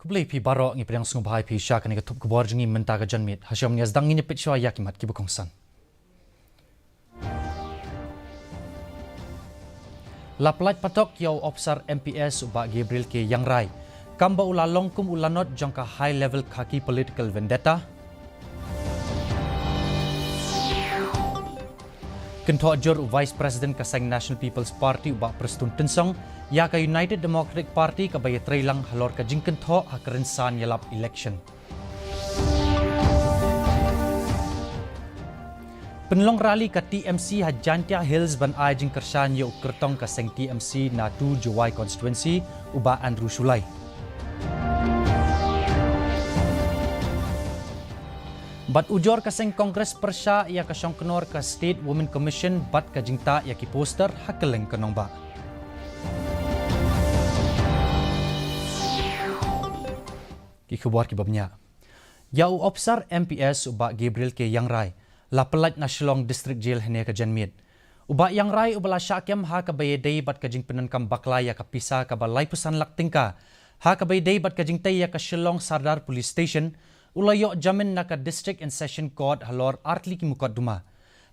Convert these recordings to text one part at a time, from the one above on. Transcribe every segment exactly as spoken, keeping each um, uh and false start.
Khublei phi baroh, ngi pdiang sngewbha ïa phi sha kane ka thup khubor jong ngi mynta ka janmiet. Ha shuwa ngin ïa sdang, ngin ïa peit shuwa ïa ki mat kiba kongsan. La pyllait patok ïa u ophisar M P S u Bah Gabriel K Iangrai, kam ba u la long kum u lanot jong ka high level khaki political vendetta. Kynthoh jur u Vice President ka seng National People's Party u Bah Prestone Tynsong ïa ka United Democratic Party kaba ïatreilang halor ka jingkynthoh ha ka rynsan ïalap election. Pynlong rally ka T M C ha Jaintia Hills ban ai jingkyrshan ïa u kyrtong ka seng T M C na two Jowai constituency u Bah Andrew Shullai. Bad ujor ka seng Congress pyrshah ïa ka shongknor ka State Women Commission bad ka jingtah ïa ki poster ha kylleng ka nongbah. Ki khubor kiba bniah. Ïa u ophisar M P S u Bah Gabriel K Iangrai la pyllait na Shillong District Jail hynne ka janmiet. U Bah Iangrai uba la shah kem ha kaba ïadei bad ka jingpyndonkam bakla ïa ka pisa kaba laiphew san lak tyngka ha kaba ïadei bad ka jingtei ïa ka Shillong Sardar Police Station, u la ïoh jamin na ka District and Session Court halor artylli ki mukotduma.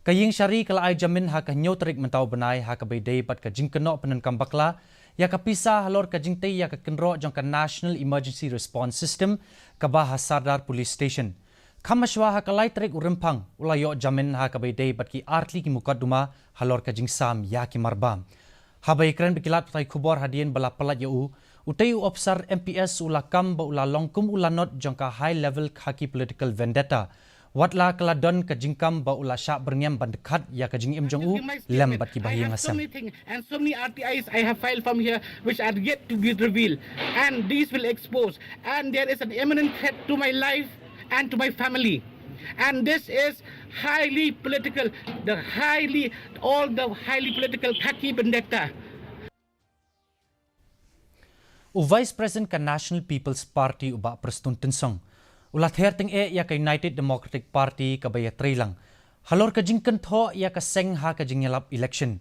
Ka ïing shari ka la ai jamin ha ka hynñiew tarik mynta u bnai ha kaba ïadei bad ka jingkynnoh pyndonkam bakla ïa ka pisa halor ka jingtei ïa ka kynroh jong ka National Emergency Response System kaba ha Sardar Police Station. Kham mashwa ha ka lai tarik u Rymphang u la ïoh jamin ha kaba ïadei bad ki artylli ki mukotduma halor ka jingsam ïa ki marbam. Haba ïakren bad ki lad pathai khubor hadien ba la pyllait ïa u, utei u ophisar M P S u la kam ba u la long kum u lanot jong ka high level khaki political vendetta. Watla ka la don ka jingkam ba u la shah byrngem ban dkhat ïa ka jingim jong u lem bad ki bahaïing hasem. And so many R T Is I have filed from here which are yet to be revealed. And these will expose. And there is an imminent threat to my life and to my family. And this is highly political, the highly, all the highly political khaki vendetta. U Vice President ka National People's Party u Bah Prestone Tynsong u la ther tyngeh ïa ka United Democratic Party kaba ïatreilang halor ka jingkynthoh ïa ka seng ha ka jingïalap election.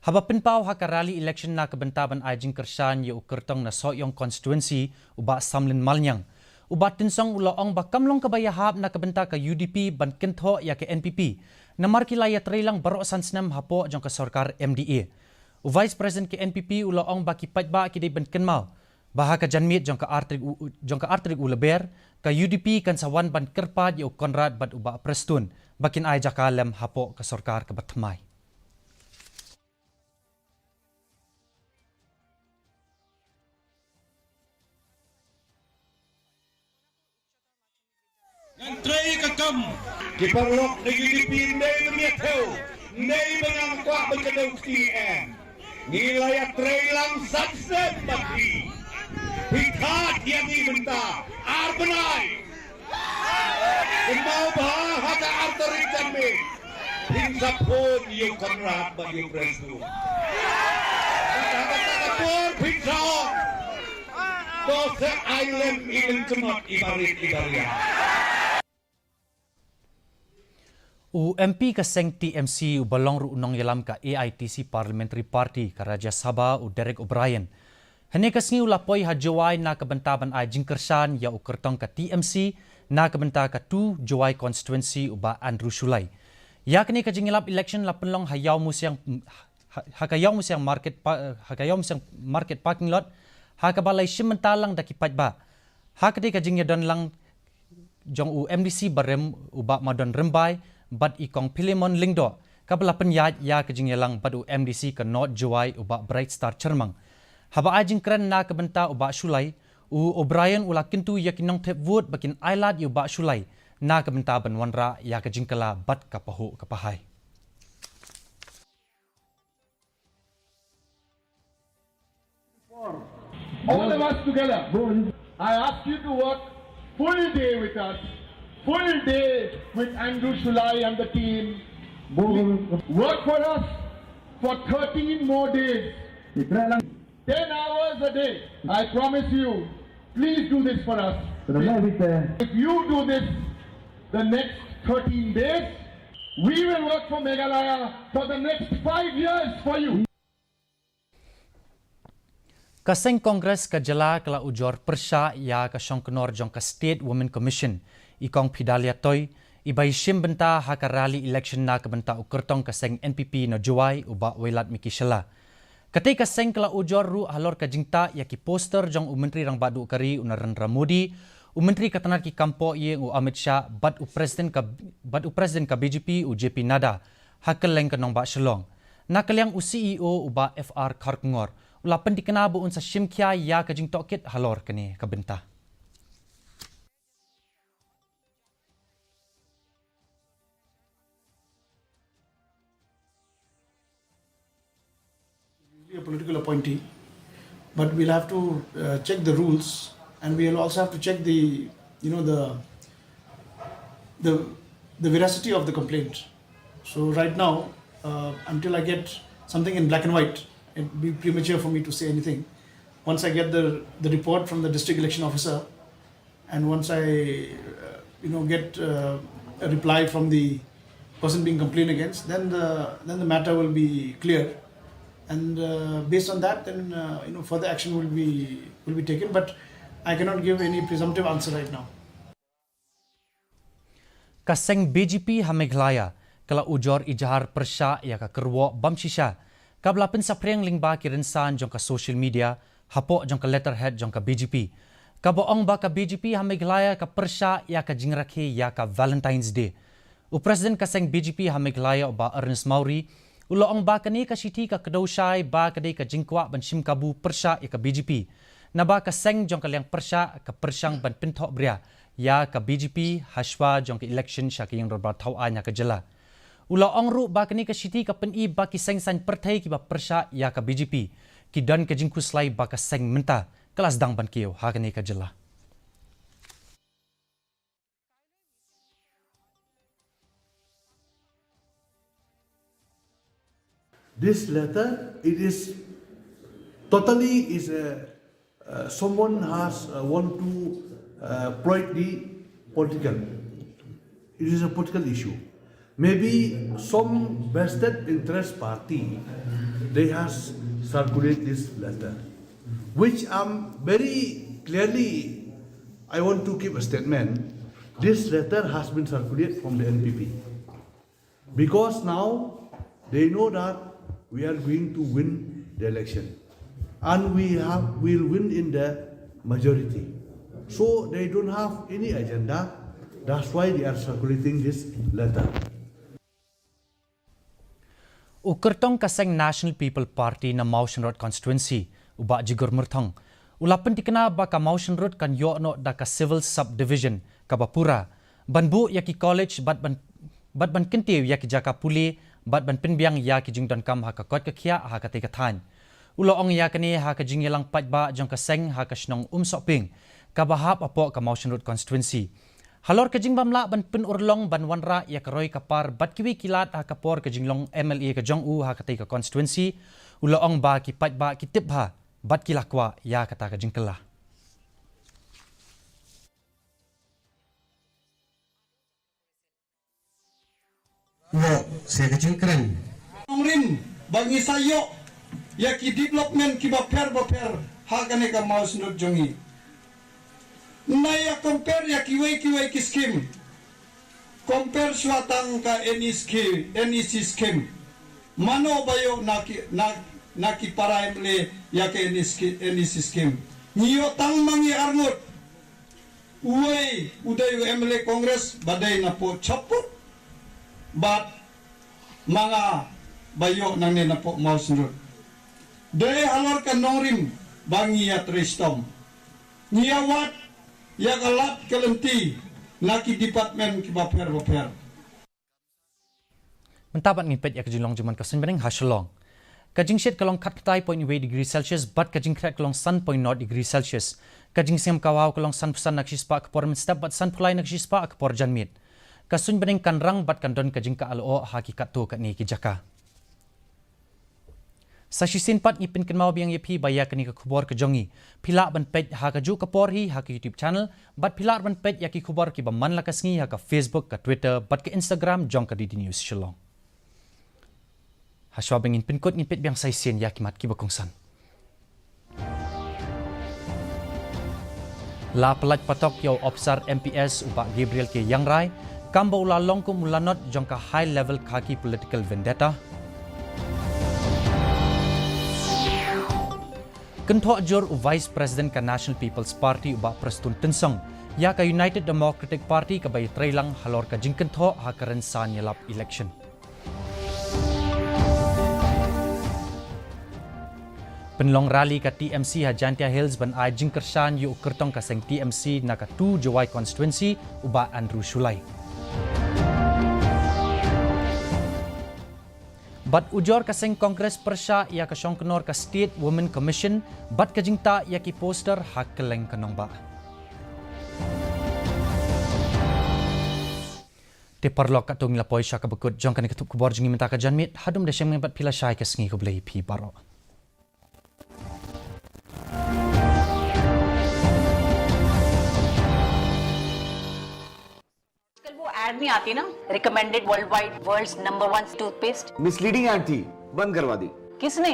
Haba pynpaw ha ka rally election na ka bynta ban ai jingkyrshan ïa u kyrtong na Sohiong constituency u Bah Samlin Malniang, u Bah Tynsong u la ong ba kam long kaba ïahap na ka bynta ka U D P ban kynthoh ïa ka N P P namar ki la ïatreilang baroh san snem hapoh jong ka sorkar M D A. U Vice President ka N P P u la ong ba ki paidbah ki dei ban kynmaw ba ha ka janmiet jong ka ar tarik u, jong ka ar tarik u Lber, ka U D P kan sa wan ban kyrpad ïa u Conrad bad u Bah Prestone ba kin ai jaka lem hapoh ka sorkar kaba thymmai. Ngan trei ka kam. Ki paralok na U D P, ym dei ba ngi ïa thew, ym dei ba ngan kwah ban kdew kti em. Ngi la ïa trei lang san snem bad phi. Phi thad ïa ngi mynta ar bnai. Kynmaw ba ha ka ar tarik janmiet phin sa phone ïa u Conrad bad ïa u Prestone. Bad ha kata ka por phin sa ong, to sa ai lem i lyngknot i barit i baria. U M P ka seng T M C uba long ruh u nongïalam ka A I T C Parliamentary Party ka Rajya Sabha u Derek O'Brien, hynne ka sngi u la poi ha Jowai na ka bynta ban ai jingkyrshan ïa u kyrtong ka T M C na ka bynta ka two Jowai constituency u Bah Andrew Shullai. Ïa kane ka jingïalap election la pynlong ha Ïawmusiang, ha, ha ka Ïawmusiang market pa-, ha ka Ïawmusiang market parking lot, ha kaba la ïashim bynta lang da ki paidbah. Ha katei ka jingïadon lang jong u M D C barim u Bah Madon Rymbai bad i Kong Philemon Lyngdoh kaba la pynïaid ïa ka jingïalang bad u M D C ka North Jowai u Bah Brightstar Chyrmang. Haba ai jingkren na ka bynta u Bah Shullai, u O'Brien u la kyntu ïa ki nongthep vote ba kin ailad ïa u Bah Shullai na ka bynta ban wanrah ïa ka jingkylla bad ka pahuh ka pahai. All of us together, I ask you to work full day with us, full day with Andrew Shullai and the team. Work for us for thirteen more days. Ten hours a day. I promise you, please do this for us. If you do this the next thirteen days, we will work for Meghalaya for the next five years for you. Ka seng Congress ka jylla ka la ujor pyrshah ïa ka shongknor jong ka State Women Commission, i Kong Phedalia Toi, i ba i shim bynta ha ka rally election na ka bynta u kyrtong ka seng N P P na Jowai, u Bah Wailadmiki Shylla. Katei ka seng ka la ujor ruh halor ka jingtah ïa ki poster jong u Myntri Rangbah Duh ka ri u Narendra Modi, u Myntri ka tnad ki kam poh ïing u Amit Shah, bad u President ka, bad u President ka B J P u J P Nadda, ha kylleng ka nongbah Shillong. Na ka liang u C E O u Bah F R Kharkongor, u la pynthikna ba un sa shim khia ïa ka jingtohkit halor kane ka bynta. Usually a political appointee, but we'll have to uh, check the rules, and we'll also have to check the, you know, the the the veracity of the complaint. So right now, uh, until I get something in black and white, it'd be premature for me to say anything. Once I get the the report from the district election officer, and once I, uh, you know, get uh, a reply from the person being complained against, then the then the matter will be clear, and uh, based on that, then uh, you know, further action will be will be taken. But I cannot give any presumptive answer right now. Ka seng B J P ha Meghalaya ka la ujor ijhar pyrshah ïa ka kyrwoh bam shisha kaba la pynsaphriang lyngba ki rynsan jong ka social media, hapoh jong ka letterhead jong ka B J P, kaba ong ba ka B J P ha Meghalaya ka pyrshah ïa ka jingrakhe ïa ka Valentine's Day. U President ka seng B J P ha Meghalaya u Bah Ernest Mawrie, u la ong ba kane ka shithi ka kdew shai ba ka dei ka jingkwah ban shim kabu pyrshah ïa ka B J P. Naba ka seng jong ka liang pyrshah ka pyrshang ban pynthohbria ïa ka B J P hashwa jong ka election sha ka ïing dorbar thaw aiñ ha ka jylla. U la ong ruh ba kane ka shithi ka pyni ba ki seng saiñ pyrthei kiba pyrshah ïa ka B J P ki don ka jingkhuslai ba ka seng mynta ka la sdang ban kiew ha kane ka jylla. This letter, it is totally is a, uh, someone has uh, want to uh, ploy the political. It is a political issue. Maybe some vested interest party, they has circulate this letter, which I'm very clearly, I want to give a statement. This letter has been circulated from the N P P. Because now they know that we are going to win the election and we have will win in the majority. So they don't have any agenda. That's why they are circulating this letter. U kyrtong ka seng National People Party na Mawshynrut Constituency, u Bah Jigur Myrthong, u la pynthikna ba ka Mawshynrut kan ïoh noh da ka Civil Subdivision kaba pura, ban buh ïa ki college bad ban, bad ban kyntiew ïa ki jaka pule bad ban pynbiang ïa ki jingdonkam ha ka koit ka khiah ha katei ka thaiñ. U la ong ïa kane ha ka jingïalang paidbah jong ka seng ha ka shnong Umsohpieng kaba hap hapoh ka Mawshynrut Constituency. Halor ka jingbymlah ban pynurlong ban wanrah ïa ka roi ka par bad kiwei ki lad ha ka por ka jinglong M L A ka jong u ha katei ka constituency, u la ong ba ki paidbah ki tip bha bad ki la kwah ïa kata ka jingkylla. Ïoh, sa ka jingkren. Nongrim ba ngi sa ïoh ïa ki development kiba pher ba pher ha kane ka Mawshynrut jong ngi. Nai ïa compare ïa kiwei kiwei ki scheme. Compare shuwa tang ka N E C scheme, N E C scheme. Mano ba ïoh na ki, na, na ki para M L A ïa ka N E C, N E C scheme. Ngi ïoh tang ma ngi arngut. Uwei u dei u M L A Congress ba dei na poh Chaput bad ma nga ba ïoh nangne na poh Mawshynrut. Dei halor ka nongrim ba ngi ïatrei shitom. Ngi ïawad ïa ka lad ka lynti na ki department kiba pher ba pher. Mynta pat ngin peit ïa ka jinglong jingman ka suiñ bneng ha Shillong. Ka jingshit ka long khatkhyndai point wei degree Celsius bad ka jingkhriat ka long san point nought degree Celsius. Ka jingsngem ka waw ka long sanphew san na ka shispah ka por mynstep bad sanphew lai na ka shispah ka por janmiet. Ka suiñ bneng kan rang bad kan don ka jingkah lyoh ha ki katto katne ki jaka. Sa shisien pat ngi pynkynmaw biang ïa phi ba ïa kane ka khubor ka jong ngi phi lah ban peit ha kajuh ka por hi ha ka YouTube channel, bad phi lah ban peit ïa ki khubor kiba man la ka sngi ha ka Facebook, ka Twitter bad ka Instagram jong ka D D News Shillong. Hashwa ba ngin pynkut ngin peit biang sa shisien ïa ki mat kiba kongsan. La pyllait patok ïa u ophisar M P S u Bah Gabriel K Iangrai, kam ba u la long kum u lanot jong ka high level khaki political vendetta. Kynthoh jur u Vice President ka National People's Party u Bah Prestone Tynsong ïa ka United Democratic Party kaba ïatreilang halor ka jingkynthoh ha ka rynsan ïalap election. Pynlong rally ka T M C ha Jaintia Hills ban ai jingkyrshan ïa u kyrtong ka seng T M C na ka Two Jowai Constituency u Bah Andrew Shullai. Bad ujor ka seng Congress pyrshah ïa ka shongknor ka State Women Commission bad ka jingtah ïa ki poster ha kylleng ka nongbah. Te paralok, katto ngi la poi sha kaba kut jong kane ka thup khubor jong ngi mynta ka janmiet. Haduh mynta shen, bad phi la shai ka sngi, khublei phi baroh. आजकल वो एड नहीं आती ना, recommended world wide world's number one toothpaste. Misleading ad थी, बंद करवा दी। किसने?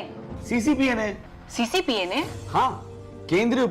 सीसीपीए ने। सीसीपीए ने? हाँ, केंद्रीय उप